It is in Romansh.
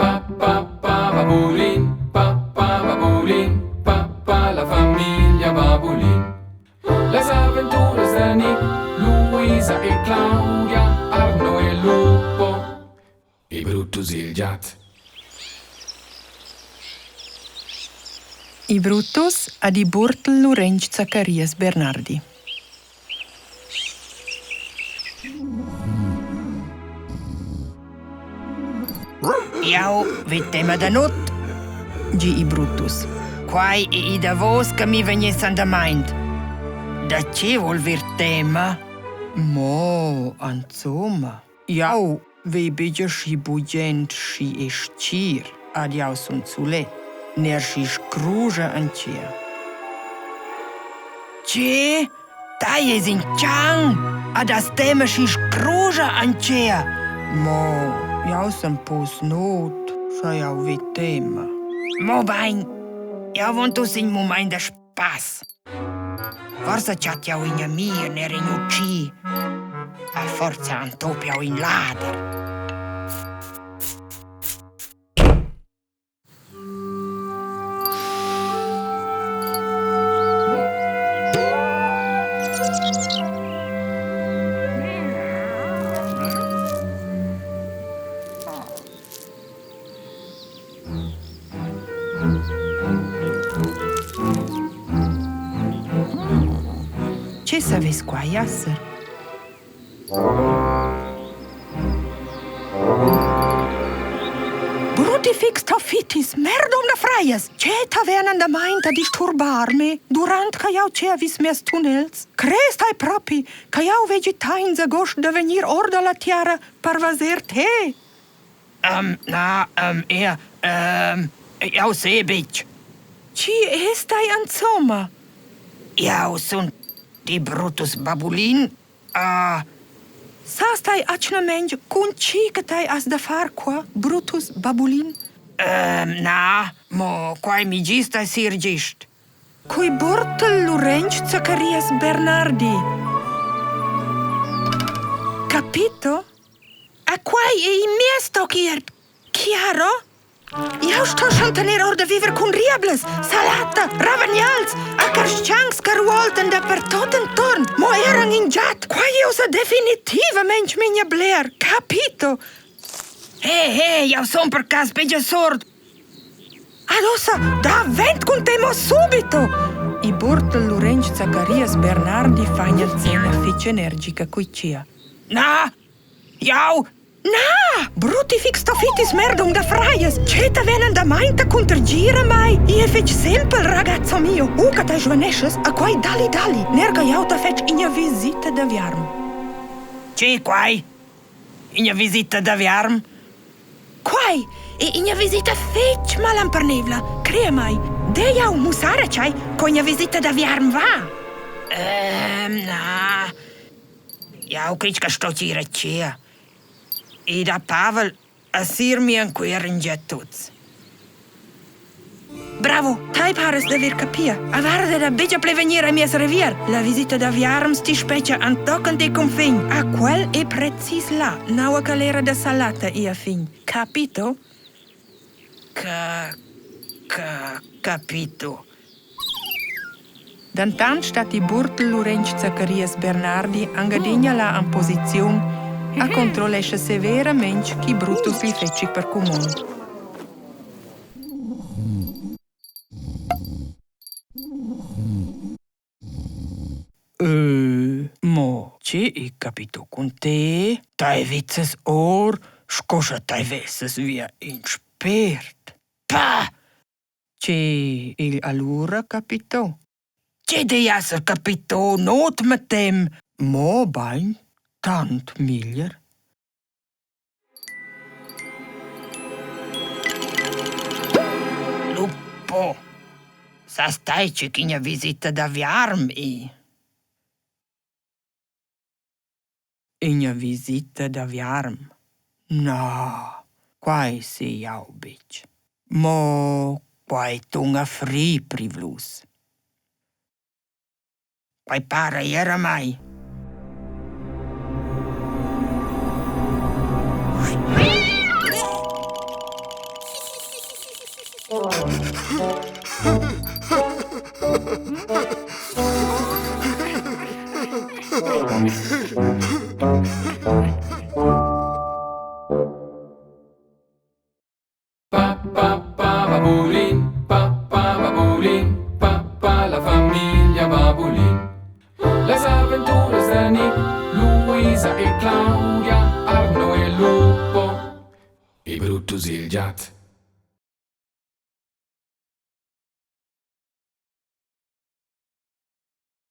Pa pa pa babulin, pa pa babulin, pa pa la famiglia babulin. Las aventuras da Nick, Luisa e Claudia, Arno e Lupo e Brutus il giat. I Brutus ad i Burtel Lurench Zacharias Bernardi. Jau vi tema da nut, gi i Brutus. Quai è i davos che mi vegniss andamaint. Da che vuol vir tema? Mo, insomma, jau vi betg schi bugent schi e stgir ad jau sun sulet, ner schi scruscha en tgea. Tge? Tai es in chan! Ad has tema schi scruscha en tgea. Mo, jau sun pos not, scha jau vi tema. Mo bain, jau vont uss in mumaint da Pass. Forsa chat jau ina mia ner in utschi. A forza antop jau in lader. Che savess quai esser? Brutifix toffitis, merdum da fraias! Che t'havean andamaint a disturbar me durant che jau che vis mes tunnels? Crest hai propi che jau vegi tains agost da vegnir or dalla tiara per vaser te? Na, er, jau sai betg. Chi es tai insomma? Jau sun ti Brutus Babulin. Ah. Sas tai atgnamaing cun chi che tai has da far qua, Brutus Babulin? Na, mo quai mi gista sir gist. Quei Burtel Lurench Zacarias Bernardi. Capito? A quai è il mies toc iert. Chiaro? Jau sto schon tener or da viver cun riables, salata, ravagnals, a carstgangs che ruoltan dapertot enturn. Mo eran in giat. Quai è ussa definitivamente migna bler. Capito? He, he, jau sun per cas betg surd. Adossa, davent cun te mo subito! I Burtel Lurench Zacarias Bernardi fa ina scena fitg energica cui cia. Na, jau! Na! Brutifix tofitis merdum da fraias! Che ta vegnan da mainta cunter gira mai? I è fetg sempel, ragazzo mio! U che ta svaneschas, a quai dali dali, nerga jau ta fetg ina visita da viarm. Che quai? Ina visita da viarm? Quai è ina visita fetg malamperneivla, crea mai. Dei jau mussar a tschai co ina visita da viarm va? Na, jau cred che sto ir a tgea. E da Pavel a sir mi encuiren gia tuts. Bravo, tai paras d'haver capia. A varda da betg pli vegnir a mies revier. La visita da viarms ti spetga antochen ti cunfin. A quel è precis là, naua calera da salata è a fin. Capito? Ca ca capito. Dentant stat il Burtel Lurench Zacharias Bernardi anc adina là en posiziun e controllescha severamain ch'i Brutus gli fetschi per cumond. Mo tge è capito cun te? Tai vezzas or sco sche tai vessas via in spert. Pah! Tge igl alura capito? Tge dei esser capito not metem? Mo bain, tant meglier. Lupo, sas tai che ch'ina visita da viarm è? Ina visita da viarm? Na, quai sai jau betg. Mo quai tunga fri privlus. Quai para era mai. Pa pa pa babulin, pa pa babulin, pa pa la famiglia Babulin. Las aventuras da Nick, Luisa e Claudia, Arno e Lupo e Brutus il giat.